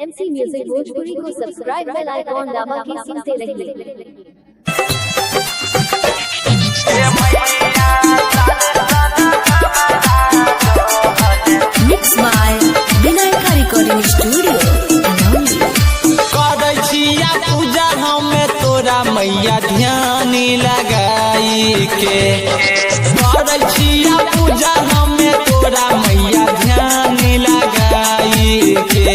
MC music Bhojpuri को subscribe, बेल icon दबा के सुनते रहिए। Mixed by Vinayaka Recording Studio, Anandi. करै छिया पूजा हमें तोरा मैया ध्यान लगाई के। करै छिया पूजा हमें तोरा मैया ध्यान लगाई के।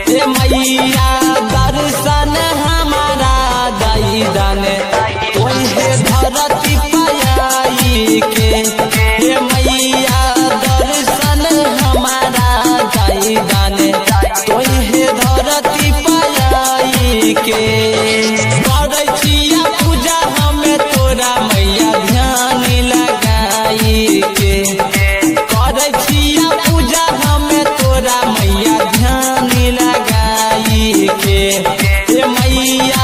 ए मैया, दर्शन हमारा दई दने तोहे धरती पाई के। हे मैया, दर्शन हमारा दई दने तोहे धरती पाई के। करै छिया पूजा हमें तोरा मैया ध्यान लगाई के। करै छिया पूजा हमें तोरा मैया ध्यान लगाई के। हे मैया,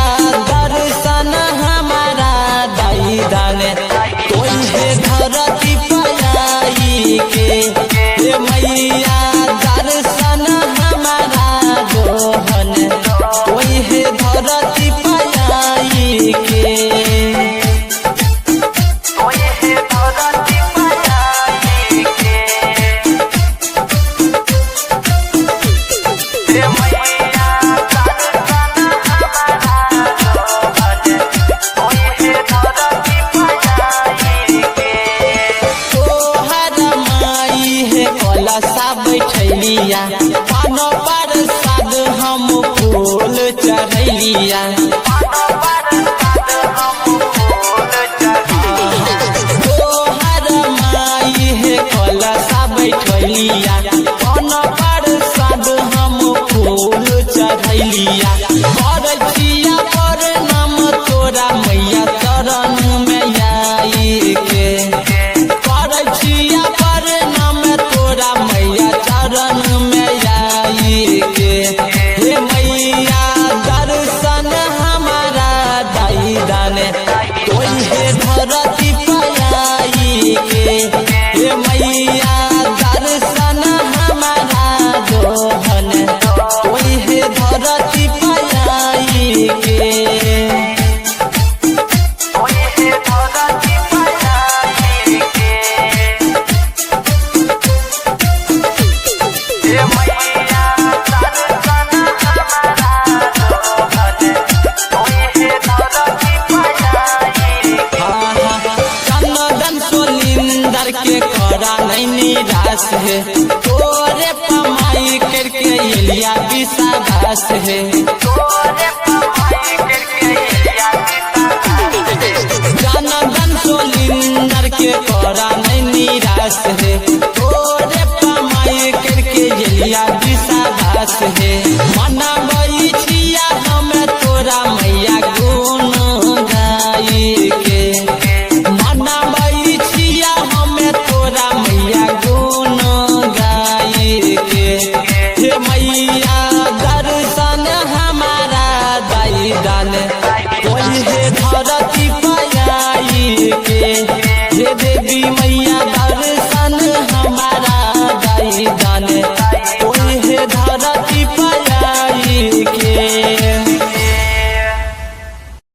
दर्शन हमारा दई दने तोहे धरती पाई के। हे मैया, दर्शन हमारा जोहन तोहे धरती पाई के। तोहर माई हे कलशा बैठैलिया, पान प्रसाद हम फूल चढ़ैलिया। तोहर माई हे कलशा बैठैलिया, पान प्रसाद हम फूल चढ़ैलिया। करै छिया प्रणाम तोरा मैया चरण में आई के। करै छिया प्रणाम तोरा मैया चरण में आई के। हे मैया, दर्शन हमारा दई दने तोहे धरती पाई के। हे मैया, दर्शन हमारा जोहन तोहे धरती पाई के। चंदन सोलिंदर के करा नहीं निराश है, तोरे पमाई करके एलिया विश्वास है। चंदन सोलिंदर के करा नहीं निराश है, तोरे पमाई करके एलिया विश्वास है।